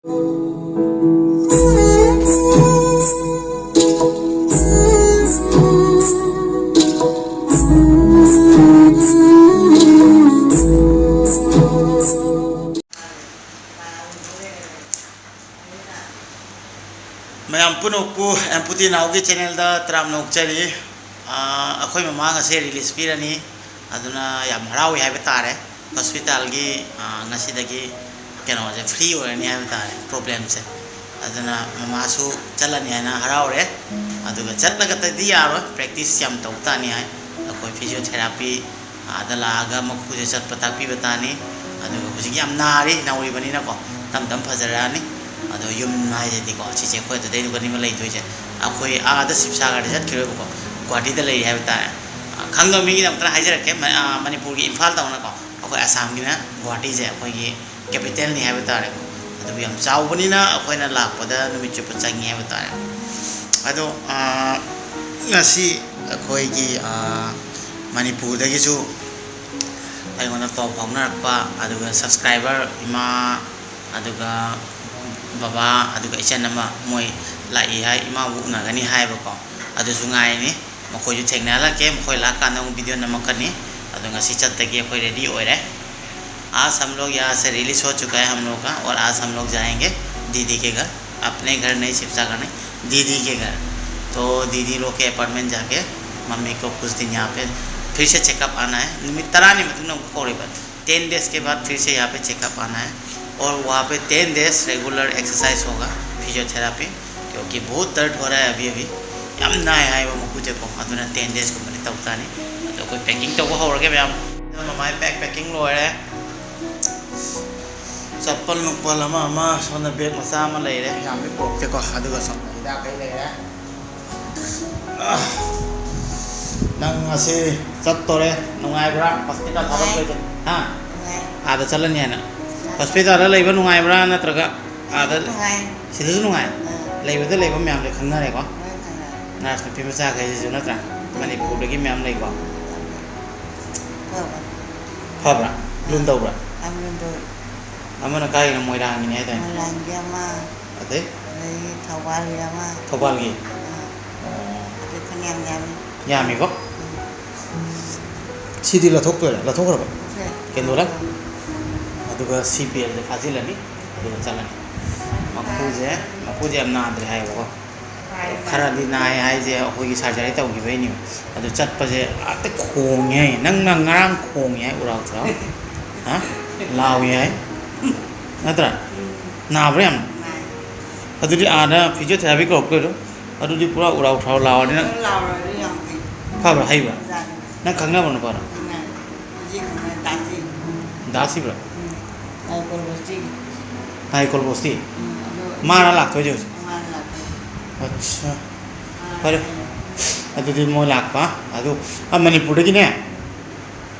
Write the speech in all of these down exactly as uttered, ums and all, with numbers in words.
ꯃꯌꯥꯝ ꯄꯨꯝꯅꯃꯛꯄꯨ ꯑꯦꯝꯄꯨꯇꯤ ꯅꯥꯎꯒꯤ ꯆꯦꯅꯦꯜꯗ ꯇꯔꯥꯝꯅ ꯑꯣꯛꯆꯔꯤ꯫ ꯑꯥ, ꯑꯩꯈꯣꯏ ꯃꯃꯥ ꯉꯁꯤ ꯔꯤꯂꯤꯁ ꯄꯤꯔꯅꯤ, ꯑꯗꯨꯅ ꯌꯥꯝ ꯍꯔꯥꯎꯏ ꯍꯥꯏꯕ ꯇꯥꯔꯦ꯫ ꯍꯣꯁꯄꯤꯇꯥꯜꯒꯤ, ꯑꯥ, ꯉꯁꯤꯗꯒꯤ ꯀꯩꯅꯣꯁꯦ ꯐ꯭ꯔꯤ ꯑꯣꯏꯔꯅꯤ ꯍꯥꯏꯕ ꯇꯥꯔꯦ, ꯄ꯭ꯔꯣꯕ꯭ꯂꯦꯝꯁꯦ꯫ ꯑꯗꯨꯅ ꯃꯃꯥꯁꯨ ꯆꯠꯂꯅꯤ ꯍꯥꯏꯅ ꯍꯔꯥꯎꯔꯦ꯫ ꯑꯗꯨꯒ ꯆꯠꯂꯒꯇꯗꯤ ꯌꯥꯔꯣꯏ, ꯄ꯭ꯔꯦꯛꯇꯤꯁ ꯌꯥꯝ ꯇꯧ ꯇꯥꯅꯤ ꯍꯥꯏ꯫ ꯑꯩꯈꯣꯏ ꯐꯤꯖꯤꯑꯣꯊꯦꯔꯥꯄꯤ ꯑꯥꯗ ꯂꯥꯛꯑꯒ ꯃꯈꯨꯁꯦ ꯆꯠꯄ ꯇꯥꯛꯄꯤꯕ ꯇꯥꯅꯤ꯫ ꯑꯗꯨꯒ ꯍꯧꯖꯤꯛ ꯌꯥꯝ ꯅꯥꯔꯤ, ꯅꯧꯔꯤꯕꯅꯤꯅꯀꯣ, ꯇꯞ ꯇꯞ ꯐꯖꯔꯛꯑꯅꯤ꯫ ꯑꯗꯣ ꯌꯨꯝ ꯍꯥꯏꯁꯤꯗꯤꯀꯣ, ꯁꯤꯁꯦ ꯑꯩꯈꯣꯏ ꯑꯗꯨꯗꯩꯗꯨꯒꯅꯤꯕ ꯂꯩꯗꯣꯏꯁꯦ꯫ ꯑꯩꯈꯣꯏ ꯑꯥꯗ ꯁꯤꯕꯁꯥꯒꯔꯗ ꯆꯠꯈꯤꯔꯣꯏꯕꯀꯣ, ꯒꯨꯍꯥꯇꯤꯗ ꯂꯩꯔꯤ ꯍꯥꯏꯕ ꯇꯥꯔꯦ꯫ ꯑ, ꯈꯪꯗꯕ ꯃꯤꯒꯤꯗꯃꯛꯇ ꯍꯥꯏꯖꯔꯛꯀꯦ, ꯃ-, ꯑ, ꯃꯅꯤꯄꯨꯔꯒꯤ ꯏꯝꯐꯥꯜ ꯇꯧꯅꯀꯣ, ꯑꯩꯈꯣꯏ ꯑꯁꯥꯝꯒꯤꯅ ꯒꯨꯍꯥꯇꯤꯁꯦ ꯑꯩꯈꯣꯏꯒꯤ ꯀꯦꯄꯤꯇꯦꯜꯅꯤ ꯍꯥꯏꯕ ꯇꯥꯔꯦꯀꯣ꯫ ꯑꯗꯨꯕꯨ ꯌꯥꯝ ꯆꯥꯎꯕꯅꯤꯅ ꯑꯩꯈꯣꯏꯅ ꯂꯥꯛꯄꯗ ꯅꯨꯃꯤꯠ ꯆꯨꯞꯄ ꯆꯪꯉꯤ ꯍꯥꯏꯕ ꯇꯥꯔꯦ꯫ ꯑꯗꯣ, ꯑ, ꯉꯁꯤ ꯑꯩꯈꯣꯏꯒꯤ, ꯑ, ꯃꯅꯤꯄꯨꯔꯗꯒꯤꯁꯨ ꯑꯩꯉꯣꯟꯗ ꯄꯥꯎ ꯐꯥꯎꯅꯔꯛꯄ, ꯑꯗꯨꯒ ꯁꯕꯁꯀ꯭ꯔꯥꯏꯕꯔ ꯏꯃꯥ, ꯑꯗꯨꯒ ꯕꯕꯥ, ꯑꯗꯨꯒ ꯏꯆꯟ ꯑꯃ, ꯃꯣꯏ ꯂꯥꯛꯏ ꯍꯥꯏ, ꯏꯃꯥꯕꯨ ꯎꯅꯒꯅꯤ ꯍꯥꯏꯕꯀꯣ꯫ ꯑꯗꯨꯁꯨ ꯉꯥꯏꯔꯤꯅꯤ꯫ ꯃꯈꯣꯏꯁꯨ ꯊꯦꯡꯅꯍꯜꯂꯛꯀꯦ, ꯃꯈꯣꯏ ꯂꯥꯛꯀꯥꯟꯗ ꯑꯃꯨꯛ ꯚꯤꯗꯤꯑꯣ ꯅꯝꯃꯛꯀꯅꯤ꯫ ꯑꯗꯣ ꯉꯁꯤ ꯆꯠꯇꯒꯤ ꯑꯩꯈꯣꯏ ꯔꯦꯗꯤ ꯑꯣꯏꯔꯦ꯫ आज हम लोग यहाँ से रिलीज हो चुका है हम लोग का, और आज हम लोग जाएंगे दीदी के घर, अपने घर नहीं, शिवसागर नहीं, दीदी के घर। तो दीदी लोग के अपार्टमेंट जाके मम्मी को कुछ दिन यहाँ पे फिर से चेकअप आना है। ꯅꯨꯃꯤꯠ ꯇꯔꯥꯅꯤ ꯃꯇꯨꯡꯗ ꯑꯃꯨꯛ ꯀꯧꯔꯦꯕ꯫ टेन डेज के बाद फिर से यहाँ पे चेकअप आना है, और वहाँ पे टेन डेज रेगुलर एक्सरसाइज होगा, फिजियोथेरेपी, क्योंकि बहुत दर्द हो रहा है अभी अभी। ꯌꯥꯝ ꯅꯥꯏ ꯍꯥꯏꯕ ꯃꯈꯨꯁꯦꯀꯣ, ꯑꯗꯨꯅ ꯇꯦꯟ ꯗꯦꯖꯀꯨꯝꯕꯗꯤ ꯇꯧ ꯇꯥꯅꯤ꯫ ꯑꯗꯣ ꯑꯩꯈꯣꯏ ꯄꯦꯀꯤꯡ ꯇꯧꯕ ꯍꯧꯔꯒꯦ ꯃꯌꯥꯝ꯫ ꯃꯃꯥꯏ ꯄꯦꯛ, ꯄꯦꯀꯤꯡ ꯂꯣꯏꯔꯦ꯫ ꯆꯄꯜ ꯅꯨꯄꯜ ꯑꯃ ꯑꯃ, ꯁꯣꯝꯗ ꯕꯦꯒ ꯃꯆꯥ ꯑꯃ ꯂꯩꯔꯦ, ꯌꯥꯝꯗꯤ ꯄꯨꯔꯛꯇꯦꯀꯣ꯫ ꯑꯗꯨꯒ ꯁꯣꯝꯗ ꯍꯤꯗꯥꯛ ꯀꯩ ꯂꯩꯔꯦ꯫ ꯑꯥ, ꯅꯪ ꯉꯁꯤ ꯆꯠꯇꯣꯔꯦ, ꯅꯨꯡꯉꯥꯏꯕ꯭ꯔꯥ? ꯍꯣꯁꯄꯤꯇꯥꯜ ꯊꯥꯗꯣꯛꯇꯣꯏꯁꯦ? ꯍꯥ? ꯅꯨꯡꯉꯥꯏ꯫ ꯑꯥꯗ ꯆꯠꯂꯅꯤ ꯍꯥꯏꯅ꯫ ꯍꯣꯁꯄꯤꯇꯥꯜꯗ ꯂꯩꯕ ꯅꯨꯡꯉꯥꯏꯕ꯭ꯔꯥ, ꯅꯠꯇ꯭ꯔꯒ ꯑꯥꯗ? ꯅꯨꯡꯉꯥꯏ꯫ ꯁꯤꯗꯁꯨ ꯅꯨꯡꯉꯥꯏ? ꯑꯥ꯫ ꯂꯩꯕꯗ ꯂꯩꯕ ꯃꯌꯥꯝꯁꯦ ꯈꯪꯅꯔꯦꯀꯣ? ꯂꯣꯏ ꯈꯪꯅꯔꯦ꯫ ꯅꯔꯁ ꯅꯨꯄꯤ ꯃꯆꯥꯈꯩꯁꯤꯁꯨ ꯅꯠꯇ꯭ꯔꯥ? ꯃꯅꯤꯄꯨꯔꯗꯒꯤ ꯃꯌꯥꯝ ꯂꯩꯀꯣ? ꯐꯕ꯫ ꯐꯕ꯭ꯔꯥ? ꯂꯨꯅ ꯇꯧꯕ꯭ꯔꯥ? ꯌꯥꯝ ꯂꯨꯅ ꯇꯧꯏ꯫ ꯑꯃꯅ ꯀꯥꯏꯒꯤꯅꯣ? ꯃꯣꯏꯔꯥꯡꯒꯤꯅꯤ ꯍꯥꯏꯗꯥꯏꯅꯦ? ꯃꯣꯏꯔꯥꯡꯒꯤ ꯑꯃ, ꯑꯗꯩ? ꯑꯗꯒꯤ ꯊꯧꯕꯥꯜꯒꯤ ꯑꯃ꯫ ꯊꯧꯕꯥꯜꯒꯤ? ꯑꯥ꯫ ꯑꯣ꯫ ꯑꯗꯨ ꯐꯅꯌꯥꯝ ꯌꯥꯝꯃꯤ꯫ ꯌꯥꯝꯃꯤꯀꯣ? ꯎꯝ꯫ ꯁꯤꯗꯤ ꯂꯧꯊꯣꯛꯇꯣꯏꯔꯥ? ꯂꯧꯊꯣꯛꯈ꯭ꯔꯕ? ꯂꯧꯊꯣꯛꯈ꯭ꯔꯦ꯫ ꯀꯦꯟꯗꯣꯜꯂ? ꯑꯗꯨꯒ ꯁꯤ ꯕꯦꯜꯁꯦ ꯐꯥꯖꯤꯜꯂꯅꯤ, ꯑꯗꯨꯒ ꯆꯠꯂꯅꯤ꯫ ꯃꯈꯨꯁꯦ, ꯃꯈꯨꯁꯦ ꯌꯥꯝ ꯅꯥꯗ꯭ꯔꯦ ꯍꯥꯏꯌꯦꯕꯀꯣ꯫ ꯈꯔꯗꯤ ꯅꯥꯏ ꯍꯥꯏꯁꯦ ꯑꯩꯈꯣꯏꯒꯤ surgery ꯇꯧꯈꯤꯕꯩꯅꯦꯕ꯫ ꯑꯗꯨ ꯆꯠꯄꯁꯦ ꯍꯦꯛꯇ ꯈꯣꯡꯉꯦ ꯍꯥꯏ꯫ ꯅꯪꯅ ꯉꯔꯥꯡ ꯈꯣꯡꯉꯦ ꯍꯥꯏ, ꯎꯔꯥꯎ ꯊꯔꯥꯎ꯫ ꯍꯥ? ꯂꯥꯎꯏ ꯍꯥꯏ꯫ ꯅꯠꯇ꯭ꯔꯥ? ꯎꯝ꯫ ꯅꯥꯕ꯭ꯔꯥ ꯌꯥꯝ? ꯅꯥꯏ꯫ ꯑꯗꯨꯗꯤ ꯑꯥꯗ physiotherapy ꯀꯧꯔꯛꯇꯣꯏꯔꯣ? ꯑꯗꯨꯗꯤ ꯄꯨꯔꯥ ꯎꯔꯥꯎ ꯊꯔꯥꯎ ꯂꯥꯎꯔꯗꯤ ꯅꯪ ꯑꯗꯨꯝ ꯂꯥꯎꯔꯗꯤ ꯌꯥꯝ ꯐꯩ꯫ ꯐꯕ꯭ꯔꯥ? ꯍꯩꯕ꯭ꯔꯥ? ꯖꯥꯠꯅꯤ꯫ ꯅꯪ ꯈꯪꯅꯕ ꯅꯨꯄꯥꯔꯣ? ꯈꯪꯅꯩ꯫ ꯍꯧꯖꯤꯛ ꯈꯪꯅꯩ, ꯗꯥ ꯁꯤ꯫ ꯗꯥ ꯁꯤꯕ꯭ꯔꯣ? ꯎꯝ꯫ ꯅꯥꯏꯀꯣꯜ ꯕꯁꯇꯤꯒꯤ꯫ ꯅꯥꯏꯀꯣꯜ ꯕꯁꯇꯤ? ꯎꯝ, ꯑꯗꯨ ꯃꯥꯔꯥ ꯂꯥꯛꯇꯣꯏꯁꯦ ꯍꯧꯖꯤꯛ? ꯃꯥꯅ ꯂꯥꯛꯇꯣꯏꯅꯤ꯫ ꯑꯠꯁꯥ꯫ ꯃꯥꯅ ꯐꯔꯦ꯫ ꯂꯥꯛꯇꯣꯏꯅꯤ꯫ ꯑꯗꯨꯗꯤ ꯃꯣꯏ ꯂꯥꯛꯄ꯫ ꯑꯗꯨ, ꯑ, ꯃꯅꯤꯄꯨꯔꯗꯒꯤꯅꯦ,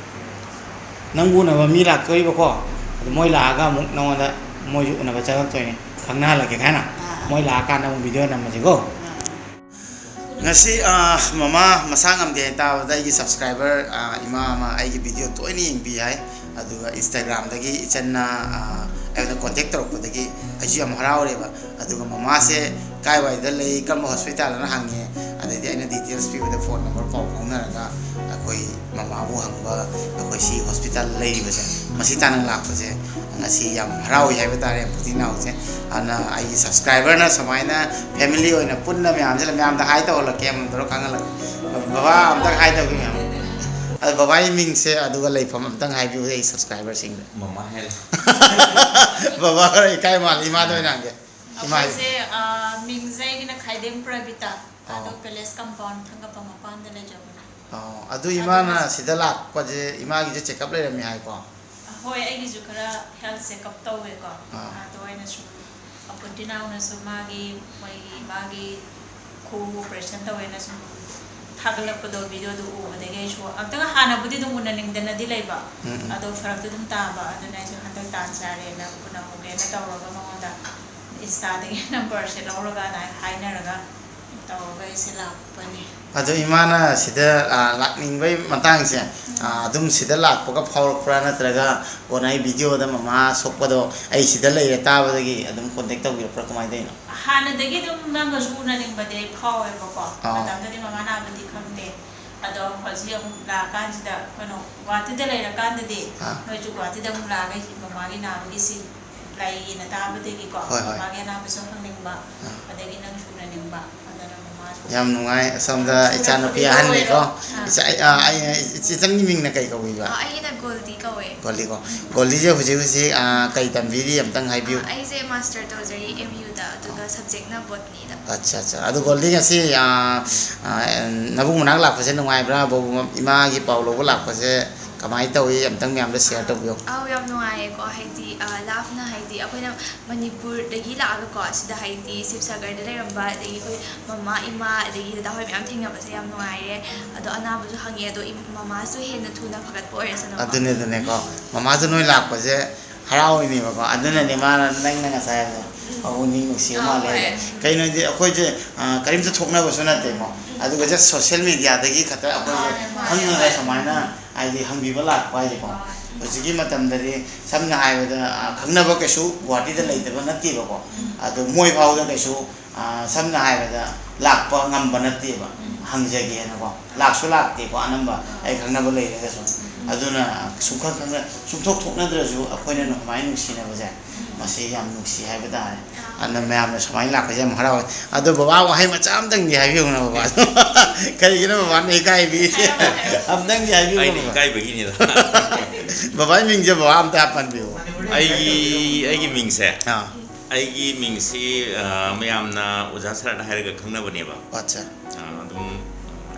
ꯅꯪꯕꯨ ꯎꯅꯕ ꯃꯤ ꯂꯥꯛꯇꯣꯔꯤꯕꯀꯣ꯫ ꯑꯗꯨ ꯃꯣꯏ ꯂꯥꯛꯑꯒ ꯑꯃꯨꯛ ꯅꯉꯣꯟꯗ ꯃꯣꯏꯁꯨ ꯎꯅꯕ ꯆꯪꯉꯛꯇꯣꯏꯅꯤ꯫ ꯈꯪꯅꯍꯜꯂꯒꯦ ꯍꯥꯏꯅ꯫ ꯑꯥ, ꯑꯥ꯫ ꯃꯣꯏ ꯂꯥꯛꯑꯀꯥꯟꯗ ꯑꯃꯨꯛ video ꯅꯝꯃꯁꯤꯀꯣ꯫ ꯑꯥ, ꯑꯥ꯫ ꯉꯁꯤ, ꯑ, ꯃꯃꯥ ꯃꯁꯥ ꯉꯝꯗꯦ ꯍꯥꯏ ꯇꯥꯕꯗ ꯑꯩꯒꯤ subscriber, ꯑ, ꯏꯃꯥ ꯑꯃ ꯑꯩꯒꯤ video ꯇꯣꯏꯅ ꯌꯦꯡꯕꯤ ꯍꯥꯏ꯫ ꯑꯗꯨꯒ Instagram-ꯗꯒꯤ ꯏꯆꯟꯅ, ꯑ, ꯑꯩꯉꯣꯟꯗ contact ꯇꯧꯔꯛꯄꯗꯒꯤ ꯑꯩꯁꯨ ꯌꯥꯝ ꯍꯔꯥꯎꯔꯦꯕ꯫ ꯑꯗꯨꯒ ꯃꯃꯥꯁꯦ ꯀꯥꯏꯋꯥꯏꯗ ꯂꯩ, ꯀꯔꯝꯕ hospital-ꯅꯣ ꯍꯪꯉꯦ꯫ ꯑꯗꯩꯗꯤ ꯑꯩꯅ details ꯄꯤꯕꯗ phone number ꯄꯥꯎ ꯐꯥꯎꯅꯔꯒ ꯑꯩꯈꯣꯏ ꯃꯃꯥꯕꯨ ꯍꯪꯕ, ꯑꯩꯈꯣꯏ ꯁꯤ hospital ꯂꯩꯔꯤꯕꯁꯦ, ꯃꯁꯤ ꯇꯥꯟꯅ ꯂꯥꯛꯄꯁꯦ ꯉꯁꯤ ꯌꯥꯝ ꯍꯔꯥꯎꯏ ꯍꯥꯏꯕ ꯇꯥꯔꯦ, ꯌꯥꯝ ꯄꯨꯛꯅꯤꯡ ꯅꯥꯎꯁꯦ꯫ ꯑꯗꯨꯅ ꯑꯩꯒꯤ subscriber-ꯅ ꯁꯨꯃꯥꯏꯅ family ꯑꯣꯏꯅ ꯄꯨꯟꯅ ꯃꯌꯥꯝꯁꯤꯅ ꯃꯌꯥꯝꯗ hi ꯇꯧꯍꯜꯂꯛꯀꯦ, ꯑꯃꯃꯝ ꯇꯧꯔ ꯈꯪꯍꯜꯂꯛꯀꯦ꯫ ꯕꯕꯥ ꯑꯝꯇ hi ꯇꯧꯕꯤ ꯃꯌꯥꯝ꯫ ꯑꯗꯣ ꯕꯕꯥꯒꯤ ꯃꯤꯡꯁꯦ ꯑꯗꯨꯒ ꯂꯩꯐꯝ ꯑꯝꯇꯪ ꯍꯥꯏꯕꯤꯌꯨ ꯑꯩ subscriber-ꯁꯤꯡꯗ꯫ ꯃꯃꯥ ꯍꯥꯏꯔꯣ꯫ ꯕꯕꯥ ꯈꯔ ꯏꯀꯥꯏ ꯃꯥꯜꯂꯤ, ꯏꯃꯥꯗ ꯑꯣꯏꯅ ꯍꯪꯒꯦ꯫ ꯏꯃꯥ꯫ ꯑꯩꯈꯣꯏꯁꯦ, ꯑ, ꯃꯤꯡꯁꯦ ꯑꯩꯒꯤꯅ ꯈꯥꯏꯗꯦꯝ ꯄ꯭ꯔꯕꯤꯇꯥ꯫ ꯑꯗꯣ ꯑꯣ꯫ Palace compound ꯊꯥꯡꯒꯄ ꯃꯄꯥꯟꯗ ꯂꯩꯖꯕꯅꯦ꯫ ꯑꯣ, ꯑꯗꯨ ꯑꯗꯣ ꯏꯃꯥꯅ ꯉꯁꯤ ꯁꯤꯗ ꯂꯥꯛꯄꯁꯦ ꯏꯃꯥꯒꯤꯁꯨ checkup ꯂꯩꯔꯝꯃꯤ ꯍꯥꯏꯀꯣ? ꯍꯣꯏ, ꯑꯩꯒꯤꯁꯨ ꯈꯔ health checkup ꯇꯧꯋꯦꯀꯣ꯫ ꯑꯥ꯫ ꯑꯗꯣ ꯑꯩꯅ ꯁꯨꯝ ꯑꯄꯨꯟꯇꯤꯅꯥꯎꯅꯁꯨ ꯃꯥꯒꯤ, ꯃꯣꯏꯒꯤ ꯏꯃꯥꯒꯤ ꯈꯨꯎ operation ꯇꯧꯋꯦꯅ ꯁꯨꯝ ꯊꯥꯒꯠꯂꯛꯄꯗꯣ, video-ꯗꯣ ꯎꯕꯗꯒꯤ ꯑꯩꯁꯨ ꯑꯝꯇꯪ, ꯍꯥꯟꯅꯕꯨꯗꯤ ꯑꯗꯨꯝ ꯎꯅꯅꯤꯡꯗꯅꯗꯤ ꯂꯩꯕ, ꯎꯝ, ꯎꯝ꯫ ꯑꯗꯣ ꯐꯔꯛꯇꯤ ꯑꯗꯨꯝ ꯇꯥꯕ, ꯑꯗꯨꯅ ꯑꯩꯁꯨ ꯍꯟꯗꯛ ꯇꯥꯟ ꯆꯥꯔꯦꯅ ꯎꯅꯍꯧꯒꯦꯅ ꯇꯧꯔꯒ ꯃꯉꯣꯟꯗ Insta-ꯗꯒꯤ number-ꯁꯦ ꯂꯧꯔꯒ ꯑꯗꯨꯃꯥꯏꯅ ꯍꯥꯏꯅꯔꯒ ꯇꯧꯔꯒ ꯑꯩꯁꯦ ꯂꯥꯛꯄꯅꯦ꯫ ꯑꯗꯣ ꯏꯃꯥꯅ ꯁꯤꯗ, ꯑ, ꯂꯥꯛꯅꯤꯡꯕꯩ ꯃꯇꯥꯡꯁꯦ, ꯑ, ꯑꯗꯨꯝ ꯁꯤꯗ ꯂꯥꯛꯄꯒ ꯐꯥꯎꯔꯛꯄ꯭ꯔꯥ, ꯅꯠꯇ꯭ꯔꯒ ꯀꯣꯟꯅ ꯑꯩ ꯚꯤꯗꯤꯑꯣꯗ ꯃꯃꯥ ꯁꯣꯛꯄꯗꯣ ꯑꯩ ꯁꯤꯗ ꯂꯩꯔꯦ ꯇꯥꯕꯗꯒꯤ ꯑꯗꯨꯝ ꯀꯣꯟꯇꯦꯛ ꯇꯧꯕꯤꯔꯛꯄ꯭ꯔꯥ, ꯀꯃꯥꯏꯅ ꯇꯧꯔꯤꯅꯣ? ꯍꯥꯟꯅꯗꯒꯤ ꯑꯗꯨꯝ ꯅꯪꯒꯁꯨ ꯎꯅꯅꯤꯡꯕꯗꯤ ꯑꯩ ꯐꯥꯎꯋꯦꯕꯀꯣ꯫ ꯑꯥ꯫ ꯃꯇꯝꯗꯨꯗꯤ ꯃꯃꯥ ꯅꯥꯕꯗꯤ ꯈꯪꯗꯦ꯫ ꯑꯗꯣ ꯍꯧꯖꯤꯛ ꯑꯃꯨꯛ ꯂꯥꯛꯑꯀꯥꯟꯁꯤꯗ, ꯀꯩꯅꯣ, ꯒꯨꯍꯥꯇꯤꯗ ꯂꯩꯔꯀꯥꯟꯗꯗꯤ ꯑꯥ꯫ ꯅꯣꯏꯁꯨ ꯒꯨꯍꯥꯇꯤꯗ ꯑꯃꯨꯛ ꯂꯥꯛꯑꯒ ꯃꯃꯥꯒꯤ ꯅꯥꯕꯒꯤꯁꯤ ꯂꯩꯌꯦꯅ ꯇꯥꯕꯗꯒꯤꯀꯣ, ꯍꯣꯏ, ꯍꯣꯏ꯫ ꯃꯃꯥꯒꯤ ꯑꯅꯥꯕꯁꯨ ꯍꯪꯅꯤꯡꯕ, ꯑꯥ꯫ ꯑꯗꯒꯤ ꯅꯪꯁꯨ ꯎꯅꯅꯤꯡꯕ, ꯑꯗꯨꯅ ꯃꯃꯥꯁꯨ꯫ ꯌꯥꯝ ꯅꯨꯡꯉꯥꯏ꯫ ꯑꯁꯣꯝꯗ ꯑꯥ, ꯏꯆꯥꯅꯨꯄꯤ ꯁꯣꯝꯗ ꯑꯍꯟꯅꯤꯀꯣ꯫ ꯑꯥ꯫ ꯏꯆꯥ-, ꯑ, ꯑꯩ, ꯏꯆꯦꯇꯪꯒꯤ ꯃꯤꯡꯅ ꯀꯩ ꯀꯧꯕꯤꯕ? ꯑ, ꯑꯩꯒꯤꯅ ꯒꯣꯜꯗꯤ ꯀꯧꯋꯦ꯫ ꯒꯣꯜꯗꯤꯀꯣ꯫ ꯒꯣꯜꯗꯤꯁꯦ ꯍꯧꯖꯤꯛ ꯍꯧꯖꯤꯛ, ꯑ, ꯀꯩ ꯇꯝꯕꯤꯔꯤ ꯑꯝꯇꯪ ꯍꯥꯏꯕꯤꯌꯨ꯫ ꯑ, ꯑꯩꯁꯦ ꯃꯥꯁꯇꯔ ꯇꯧꯖꯔꯤ ꯑꯦꯝ ꯌꯨꯗ, ꯑꯗꯨꯒ ꯁꯕꯖꯦꯛꯅ ꯕꯣꯠꯅꯤꯗ꯫ ꯑꯠꯆꯥ, ꯑꯠꯆꯥ꯫ ꯑꯗꯨ ꯒꯣꯜꯗꯤ ꯉꯁꯤ, ꯑ, ꯑ, ꯅꯕꯨꯡ ꯃꯅꯥꯛ ꯂꯥꯛꯄꯁꯦ ꯅꯨꯡꯉꯥꯏꯕ꯭ꯔꯥ? ꯕꯕꯨ-, ꯏꯃꯥꯒꯤ ꯄꯥꯎ ꯂꯧꯕ ꯂꯥꯛꯄꯁꯦ ꯀꯃꯥꯏꯅ ꯇꯧꯏ? ꯑꯝꯇꯪ ꯃꯌꯥꯝꯗ ꯁꯤꯌꯔ ꯇꯧꯕꯤꯌꯨ꯫ ꯑꯧ, ꯌꯥꯝ ꯅꯨꯡꯉꯥꯏꯌꯦꯀꯣ, ꯍꯥꯏꯗꯤ, ꯑ, ꯂꯥꯞꯅ, ꯍꯥꯏꯗꯤ ꯑꯩꯈꯣꯏꯅ ꯃꯅꯤꯄꯨꯔꯗꯒꯤ ꯂꯥꯛꯑꯒꯀꯣ, ꯁꯤꯗ ꯍꯥꯏꯗꯤ ꯁꯤꯕꯁꯥꯒꯔꯗ ꯂꯩꯔꯝꯕ, ꯑꯗꯒꯤ ꯑꯩꯈꯣꯏ ꯃꯃꯥ, ꯏꯃꯥ, ꯑꯗꯒꯤ ꯗꯗꯥ ꯍꯣꯏ ꯃꯌꯥꯝ ꯊꯦꯡꯅꯕꯁꯦ ꯌꯥꯝ ꯅꯨꯡꯉꯥꯏꯔꯦ꯫ ꯑꯗꯣ ꯑꯅꯥꯕꯁꯨ ꯍꯪꯉꯦ, ꯑꯗꯣ ꯏꯝ-, ꯃꯃꯥꯁꯨ ꯍꯦꯟꯅ ꯊꯨꯅ ꯐꯒꯠꯄ ꯑꯣꯏꯔꯁꯅꯨꯀꯣ꯫ ꯑꯗꯨꯅꯦ, ꯑꯗꯨꯅꯦꯀꯣ꯫ ꯃꯃꯥꯁꯨ ꯅꯣꯏ ꯂꯥꯛꯄꯁꯦ ꯍꯔꯥꯎꯔꯤꯅꯦꯕꯀꯣ꯫ ꯑꯗꯨꯅꯅꯦ ꯃꯥꯅ, ꯅꯪꯅ ꯉꯁꯥꯏ ꯍꯥꯏꯕꯗꯣ, "ꯄꯨꯛꯅꯤꯡ ꯅꯨꯡꯁꯤꯕ ꯑꯥ, ꯃꯥꯜꯂꯦ" ꯍꯣꯏ꯫ ꯍꯥꯏꯗꯣ꯫ ꯀꯩꯅꯣꯗꯤ ꯑꯩꯈꯣꯏꯁꯦ, ꯑ, ꯀꯔꯤꯝꯇ ꯊꯣꯛꯅꯕꯁꯨ ꯅꯠꯇꯦꯀꯣ꯫ ꯑꯗꯨꯒ just social mediaꯗꯒꯤ ꯈꯛꯇ ꯑꯩꯈꯣꯏꯁꯦ ꯃꯥꯅꯦ, ꯃꯥꯅꯦ, ꯈꯪꯉꯒ ꯃꯥꯅꯦ꯫ ꯁꯨꯃꯥꯏꯅ ꯍꯥꯏꯗꯤ ꯍꯪꯕꯤꯕ ꯂꯥꯛꯄ ꯍꯥꯏꯁꯦꯀꯣ꯫ ꯍꯧꯖꯤꯛꯀꯤ ꯃꯇꯝꯗꯗꯤ ꯁꯝꯅ ꯍꯥꯏꯔꯕꯗ, ꯑ, ꯈꯪꯅꯕ ꯀꯩꯁꯨ ꯒꯨꯍꯥꯇꯤꯗ ꯂꯩꯇꯕ ꯅꯠꯇꯦꯕꯀꯣ꯫ ꯑꯗꯣ ꯃꯣꯏ ꯐꯥꯎꯗ ꯀꯩꯁꯨ, ꯑ, ꯁꯝꯅ ꯍꯥꯏꯔꯕꯗ ꯂꯥꯛꯄ ꯉꯝꯕ ꯅꯠꯇꯦꯕ꯫ ꯍꯪꯖꯒꯦꯅꯀꯣ꯫ ꯂꯥꯛꯁꯨ ꯂꯥꯛꯇꯦꯀꯣ ꯑꯅꯝꯕ, ꯑꯩ ꯈꯪꯅꯕ ꯂꯩꯔꯒꯁꯨ꯫ ꯑꯗꯨꯅ ꯁꯨꯡꯈꯪ ꯈꯪꯅ-, ꯁꯨꯡꯊꯣꯛ ꯊꯣꯛꯅꯗ꯭ꯔꯁꯨ ꯑꯩꯈꯣꯏꯅ ꯁꯨꯃꯥꯏꯅ ꯅꯨꯡꯁꯤꯅꯕꯁꯦ, ꯃꯁꯤ ꯌꯥꯝ ꯅꯨꯡꯁꯤ ꯍꯥꯏꯕ ꯇꯥꯔꯦ꯫ ꯑꯗꯨꯅ ꯃꯌꯥꯝꯅ ꯁꯨꯃꯥꯏꯅ ꯂꯥꯛꯄꯁꯦ ꯌꯥꯝ ꯍꯔꯥꯎꯋꯦ꯫ ꯑꯗꯣ ꯕꯕꯥ, ꯋꯥꯍꯩ ꯃꯆꯥ ꯑꯝꯇꯪꯗꯤ ꯍꯥꯏꯕꯤꯌꯨꯅ ꯕꯕꯥ꯫ ꯀꯔꯤꯒꯤꯅꯣ ꯕꯕꯥꯅ ꯏꯀꯥꯏꯕꯤ? ꯑꯝꯇꯪꯗꯤ ꯍꯥꯏꯕꯤꯌꯨ ꯑꯩꯅ ꯕꯕꯥ꯫ ꯏꯀꯥꯏꯕꯒꯤꯅꯤꯗ꯫ ꯕꯕꯥꯒꯤ ꯃꯤꯡꯁꯦ ꯕꯕꯥ ꯑꯝꯇ ꯄꯟꯕꯤꯌꯨ꯫ ꯑꯩꯒꯤ ꯑꯩꯒꯤ ꯃꯤꯡꯁꯦ, ꯑꯥ꯫ ꯑꯩꯒꯤ ꯃꯤꯡꯁꯤ, ꯑ, ꯃꯌꯥꯝꯅ ꯑꯣꯖꯥ ꯁꯔꯠ ꯍꯥꯏꯔꯒ ꯈꯪꯅꯕꯅꯦꯕ꯫ ꯑꯠꯆꯥ꯫ ꯑ, ꯑꯗꯨꯝ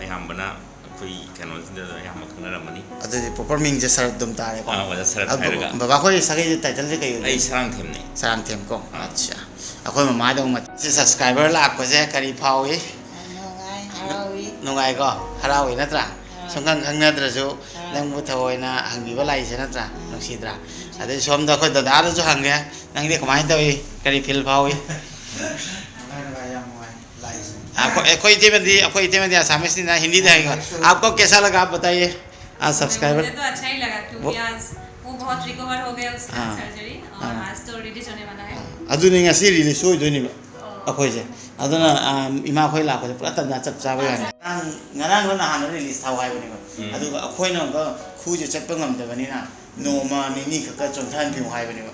ꯑꯌꯥꯝꯕꯅ ꯑꯩꯈꯣꯏ ꯀꯩꯅꯣꯁꯤꯗ ꯑꯌꯥꯝꯕ ꯈꯪꯅꯔꯝꯃꯅꯤ꯫ ꯑꯗꯨꯗꯤ proper ꯃꯤꯡꯁꯦ ꯁꯔꯠ ꯑꯗꯨꯝ ꯇꯥꯔꯦꯀꯣ꯫ ꯑꯥ, ꯑꯣꯖꯥ ꯁꯔꯠ ꯑꯗꯨ ꯍꯥꯏꯔꯒ꯫ ꯕꯕꯥ ꯑꯩꯈꯣꯏ ꯁꯥꯒꯩꯁꯦ titleꯁꯦ ꯀꯩ ꯑꯣꯏꯒꯦ? ꯑꯩ ꯁꯔꯥꯡꯊꯦꯝꯅꯦ꯫ ꯁꯔꯥꯡꯊꯦꯝ ꯀꯣ꯫ ꯑꯥ꯫ ꯑꯠꯆꯥ꯫ ꯑꯩꯈꯣꯏ ꯃꯃꯥꯗ ꯑꯃꯨꯛ ꯃꯊꯪ꯫ ꯁꯤ subscriber ꯂꯥꯛꯄꯁꯦ ꯀꯔꯤ ꯐꯥꯎꯏ? ꯅꯨꯡꯉꯥꯏ, ꯍꯔꯥꯎꯏ꯫ ꯅꯨꯡꯉꯥꯏꯀꯣ? ꯍꯔꯥꯎꯏ ꯅꯠꯇ꯭ꯔꯥ? ꯑꯥ꯫ ꯁꯨꯡꯈꯪ ꯈꯪꯅꯗ꯭ꯔꯁꯨ ꯑꯥ꯫ ꯅꯪꯕꯨ ꯊꯑꯣꯏꯅ ꯍꯪꯕꯤꯕ ꯂꯥꯛꯏꯁꯦ ꯅꯠꯇ꯭ꯔꯥ? ꯑꯥ꯫ ꯅꯨꯡꯁꯤꯗ꯭ꯔꯥ? ꯑꯗꯩ ꯁꯣꯝꯗ ꯑꯩꯈꯣꯏ ꯗꯗꯥꯗꯁꯨ ꯍꯪꯒꯦ, ꯅꯪꯗꯤ ꯀꯃꯥꯏꯅ ꯇꯧꯏ? ꯀꯔꯤ feel ꯐꯥꯎꯏ? ꯅꯨꯡꯉꯥꯏ, ꯅꯨꯡꯉꯥꯏ, ꯌꯥꯝ ꯅꯨꯡꯉꯥꯏ ꯂꯥꯛꯏꯁꯦ꯫ ꯑꯩꯈꯣꯏ ꯑꯩꯈꯣꯏ ꯏꯇꯩꯃꯗꯤ ꯑꯩꯈꯣꯏ ꯏꯇꯩꯃꯗꯤ ꯑꯁꯥꯃꯤꯁꯅꯤꯅ ꯍꯤꯟꯗꯤꯗ ꯍꯥꯏꯒꯦ. आपको कैसा लगा आप बताइए. हाँ, सब्सक्राइबर. मुझे तो अच्छा ही लगा, क्योंकि आज वो बहुत रिकवर हो गए उसके बाद हाँ. सर्जरी, और हाँ. आज तो रिलीज होने वाला है. ꯑꯗꯨꯅꯤ ꯉꯁꯤ ꯔꯤꯂꯤꯁ ꯑꯣꯏꯗꯣꯏꯅꯦꯕ और ꯑꯩꯈꯣꯏꯁꯦ. ꯑꯗꯨꯅ ꯏꯃꯥ ꯑꯩꯈꯣꯏ ꯂꯥꯛꯄꯁꯦ ꯄꯨꯔꯥ ꯇꯟꯖꯥ ꯆꯞ ꯆꯥꯕ ꯌꯥꯅꯤ. ꯉꯔꯥꯡ ꯉꯔꯥꯡ ꯅꯍꯥꯟꯅ ꯔꯤꯂꯤꯁ ꯊꯥꯎ ꯍꯥꯏꯕꯅꯦꯕ. ꯑꯗꯨꯒ ꯑꯩꯈꯣꯏꯅ ꯑꯃꯨꯛꯀ ꯈꯨꯁꯦ ꯆꯠꯄ ꯉꯝꯗꯕꯅꯤꯅ ꯅꯣꯡꯃ ꯅꯤꯅꯤ ꯈꯛꯇ ꯆꯣꯟꯊꯍꯟꯕꯤꯌꯨ ꯍꯥꯏꯕꯅꯦꯕ.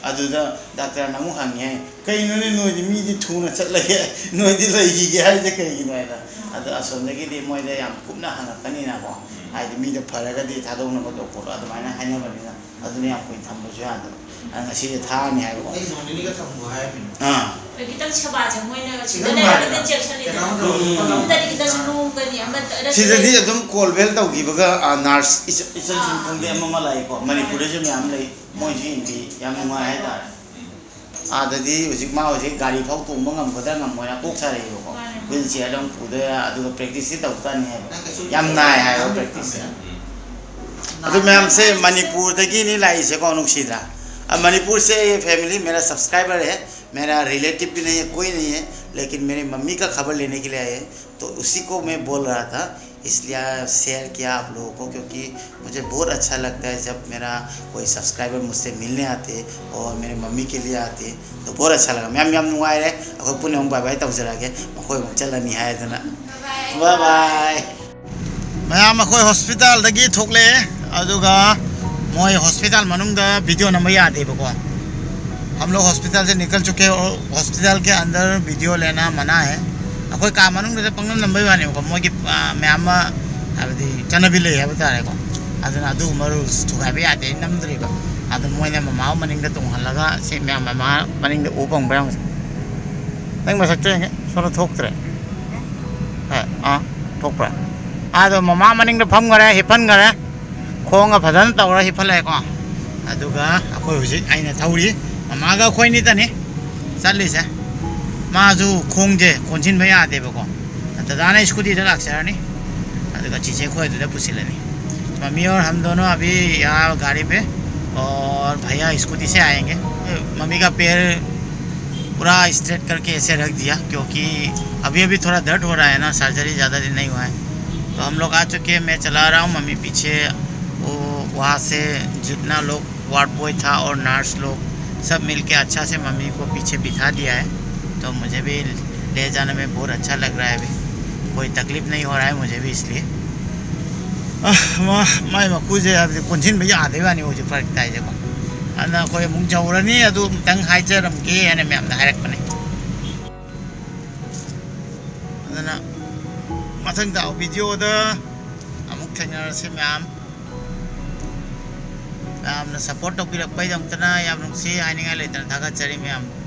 ꯑꯗꯨꯗ ꯗꯥꯛꯇꯔꯅ ꯑꯃꯨꯛ ꯍꯪꯉꯦ, ꯀꯩꯅꯣꯅꯦ ꯅꯣꯏꯗꯤ ꯃꯤꯗꯤ ꯊꯨꯅ ꯆꯠꯂꯒꯦ, ꯅꯣꯏꯗꯤ ꯂꯩꯈꯤꯒꯦ ꯍꯥꯏꯁꯦ ꯀꯩꯒꯤꯅꯣ ꯍꯥꯏꯅ. ꯑꯗꯣ ꯑꯁꯣꯝꯗꯒꯤꯗꯤ ꯃꯣꯏꯗ ꯌꯥꯝ ꯀꯨꯞꯅ ꯍꯪꯉꯛꯀꯅꯤꯅꯀꯣ, ꯍꯥꯏꯗꯤ ꯃꯤꯗꯣ ꯐꯔꯒꯗꯤ ꯊꯥꯗꯣꯛꯅꯕꯗꯣ ꯈꯣꯠꯂꯣ ꯑꯗꯨꯃꯥꯏꯅ ꯍꯥꯏꯅꯕꯅꯤꯅ, ꯑꯗꯨꯅ ꯌꯥꯝ ꯀꯨꯏꯅ ꯊꯝꯕꯁꯨ ꯌꯥꯗꯕ. ꯑꯗꯨꯅ ꯉꯁꯤꯁꯦ ꯊꯥꯔꯅꯤ ꯍꯥꯏꯕꯀꯣ. ꯑꯥ. ꯈꯤꯇꯪ ꯁꯦꯕꯥꯁꯦ ꯃꯣꯏꯅ ꯁꯤꯗ ꯂꯩꯔꯒꯗꯤ ꯆꯦꯛꯁꯤꯜꯂꯤꯗꯅ, ꯌꯨꯝꯗꯗꯤ ꯈꯤꯇꯪ ꯅꯣꯝꯒꯅꯤ ꯑꯃ. ꯁꯤꯗꯗꯤ ꯑꯗꯨꯝ ꯀꯣꯜ ꯕꯦꯜ ꯇꯧꯈꯤꯕꯒ ꯅꯔꯁ ꯏꯆꯟ ꯏꯆꯟꯁꯤꯡ ꯈꯪꯗꯦ ꯑꯃ ꯑꯃ ꯂꯥꯛꯏꯀꯣ. ꯃꯅꯤꯄꯨꯔꯗꯁꯨ ꯃꯌꯥꯝ ꯂꯩ. ꯃꯣꯏꯁꯨ ꯌꯦꯡꯕꯤ ꯌꯥꯝ ꯅꯨꯡꯉꯥꯏ ꯍꯥꯏꯇꯥꯔꯦ. ꯑꯥꯗꯗꯤ ꯍꯧꯖꯤꯛ ꯃꯥ ꯍꯧꯖꯤꯛ ꯒꯥꯔꯤ ꯐꯥꯎ ꯇꯣꯡꯕ ꯉꯝꯒꯗ꯭ꯔꯥ ꯉꯝꯃꯣꯏꯔꯥ ꯀꯣꯛ ꯁꯥꯔꯛꯏꯕꯀꯣ. ꯋꯤꯜ ꯆꯤꯌꯔꯗ ꯑꯃꯨꯛ ꯄꯨꯗꯣꯏꯔꯥ, ꯑꯗꯨꯒ ꯄ꯭ꯔꯦꯛꯇꯤꯁꯁꯤ ꯇꯧ ꯇꯥꯅꯤ ꯍꯥꯏꯕ. ꯌꯥꯝ ꯅꯥꯏ ꯍꯥꯏꯕ ꯄ꯭ꯔꯦꯛꯇꯤꯁꯁꯦ. ꯑꯗꯨ ꯃꯌꯥꯝꯁꯦ ꯃꯅꯤꯄꯨꯔꯗꯒꯤꯅꯤ ꯂꯥꯛꯏꯁꯦꯀꯣ, ꯅꯨꯡꯁꯤꯗ꯭ꯔꯥ? ꯑ, ꯃꯅꯤꯄꯨꯔꯁꯦ ये फैमिली मेरा सब्सक्राइबर है, मेरा रिलेटिव भी नहीं है, कोई नहीं है, लेकिन मेरी मम्मी का खबर लेने के लिए आए हैं, तो उसी को मैं बोल रहा था, इसलिए शेयर किया आप लोगों को, क्योंकि मुझे बहुत अच्छा लगता है जब मेरा कोई सब्सक्राइबर मुझसे मिलने आते हैं और मेरी मम्मी के लिए आते हैं, तो बहुत अच्छा लगा. ꯃꯌꯥꯝ ꯌꯥꯝ ꯅꯨꯡꯉꯥꯏꯔꯦ. ꯑꯩꯈꯣꯏ ꯄꯨꯟꯅ ꯑꯃꯨꯛ ꯕꯥꯏ ꯕꯥꯏ ꯇꯧꯖꯔꯛꯑꯒꯦ. ꯃꯈꯣꯏ ꯑꯃꯨꯛ ꯆꯠꯂꯅꯤ ꯍꯥꯏꯗꯅ. ꯕꯥꯏ ꯕꯥꯏ. ꯃꯌꯥꯝ ꯑꯩꯈꯣꯏ ꯍꯣꯁꯄꯤꯇꯥꯜꯗꯒꯤ ꯊꯣꯛꯂꯛꯑꯦ. ꯑꯗꯨꯒ ꯃꯣꯏ ꯍꯣꯁꯄꯤꯇꯥꯜ ꯃꯅꯨꯡꯗ ꯚꯤꯗꯤꯑꯣ ꯅꯝꯕ ꯌꯥꯗꯦꯕꯀꯣ. हम लोग हॉस्पिटल से निकल चुके हैं और हॉस्पिटल के अंदर वीडियो लेना मना है. ꯑꯩꯈꯣꯏ ꯀꯥ ꯃꯅꯨꯡꯗꯨꯗ ꯄꯪꯅꯝ ꯅꯝꯕꯩ ꯋꯥꯅꯦꯕꯀꯣ, ꯃꯣꯏꯒꯤ ꯃꯌꯥꯝ ꯑꯃ ꯍꯥꯏꯕꯗꯤ ꯆꯠꯅꯕꯤ ꯂꯩ ꯍꯥꯏꯕ ꯇꯥꯔꯦꯀꯣ. ꯑꯗꯨꯅ ꯑꯗꯨꯒꯨꯝꯕ ꯔꯨꯜꯁ ꯊꯨꯒꯥꯏꯕ ꯌꯥꯗꯦ, ꯑꯩ ꯅꯝꯗ꯭ꯔꯤꯕ. ꯑꯗꯨ ꯃꯣꯏꯅ ꯃꯃꯥ ꯃꯅꯤꯡꯗ ꯇꯣꯡꯍꯜꯂꯒ ꯁꯤ ꯃꯌꯥꯝ ꯃꯃꯥ ꯃꯅꯤꯡꯗ ꯎꯕ ꯐꯪꯕ꯭ꯔꯥ ꯌꯦꯡꯉꯨꯁꯦ. ꯅꯪ ꯃꯁꯛꯇꯣ ꯌꯦꯡꯒꯦ, ꯁꯣꯝꯗ ꯊꯣꯛꯇ꯭ꯔꯦ. ꯑꯦ, ꯑꯥ, ꯊꯣꯛꯄ꯭ꯔꯥ? ꯑꯗꯣ ꯃꯃꯥ ꯃꯅꯤꯡꯗ ꯐꯝꯈꯔꯦ, ꯍꯤꯞꯍꯟꯈꯔꯦ. ꯈꯣꯡꯒ ꯐꯖꯅ ꯇꯧꯔ ꯍꯤꯞꯍꯜꯂꯛꯑꯦꯀꯣ. ꯑꯗꯨꯒ ꯑꯩꯈꯣꯏ ꯍꯧꯖꯤꯛ ꯑꯩꯅ ꯊꯧꯔꯤ, ꯃꯃꯥꯒ ꯑꯩꯈꯣꯏꯅꯤꯇꯅꯤ ꯆꯠꯂꯤꯁꯦ. ꯃꯥꯁꯨ ꯈꯣꯡꯁꯦ ꯀꯣꯟꯁꯤꯟꯕ ꯌꯥꯗꯦꯕꯀꯣ. ꯗꯗꯥꯅ ꯁ꯭ꯀꯨꯇꯤꯗ ꯂꯥꯛꯆꯔꯅꯤ, ꯑꯗꯨꯒ ꯆꯤꯆꯦ ꯈꯣꯏ ꯑꯗꯨꯗ ꯄꯨꯁꯤꯜꯂꯅꯤ. मम्मी और हम दोनों अभी यहाँ गाड़ी पे, और भैया स्कूटी से आएंगे. मम्मी का पैर पूरा स्ट्रेट करके ऐसे रख दिया, क्योंकि अभी अभी थोड़ा दर्द हो रहा है ना, सर्जरी ज़्यादा दिन नहीं हुआ है। तो हम लोग आ चुके हैं, मैं चला रहा हूँ, मम्मी पीछे। वो वहाँ से जितना लोग, वार्ड बॉय था और नर्स लोग, सब मिलके अच्छा से मम्मी को पीछे बिठा दिया है। तो मुझे भी ले जाने में बहुत अच्छा लग रहा है, अभी कोई तकलीफ नहीं हो रहा है मुझे भी, इसलिए꯫ ꯑ, ꯃ-, ꯃꯥꯏ ꯃꯀꯨꯁꯦ ꯍꯥꯏꯕꯗꯤ ꯀꯣꯟꯁꯤꯟꯕ ꯌꯥꯗꯣꯏ ꯋꯥꯅꯤ ꯍꯧꯖꯤꯛ ꯐꯔꯛ ꯇꯥꯏꯁꯦꯀꯣ꯫ ꯑꯗꯨꯅ ꯑꯩꯈꯣꯏ ꯑꯃꯨꯛ ꯌꯧꯔꯅꯤ, ꯑꯗꯨ ꯑꯃꯨꯛꯇꯪ ꯍꯥꯏꯖꯔꯝꯒꯦ ꯍꯥꯏꯅ ꯃꯌꯥꯝꯗ ꯍꯥꯏꯔꯛꯄꯅꯦ꯫ ꯑꯗꯨꯅ ꯃꯊꯪ ꯇꯥꯕ ꯚꯤꯗꯤꯑꯣꯗ ꯑꯃꯨꯛ ꯊꯦꯡꯅꯔꯁꯤ ꯃꯌꯥꯝ꯫ ꯃꯌꯥꯝꯅ ꯁꯞꯄꯣꯔꯠ ꯇꯧꯕꯤꯔꯛꯄꯩꯗꯃꯛꯇꯅ ꯌꯥꯝ ꯅꯨꯡꯁꯤ, ꯍꯥꯏꯅꯤꯡꯉꯥꯏ ꯂꯩꯇꯅ ꯊꯥꯒꯠꯆꯔꯤ ꯃꯌꯥꯝꯕꯨ꯫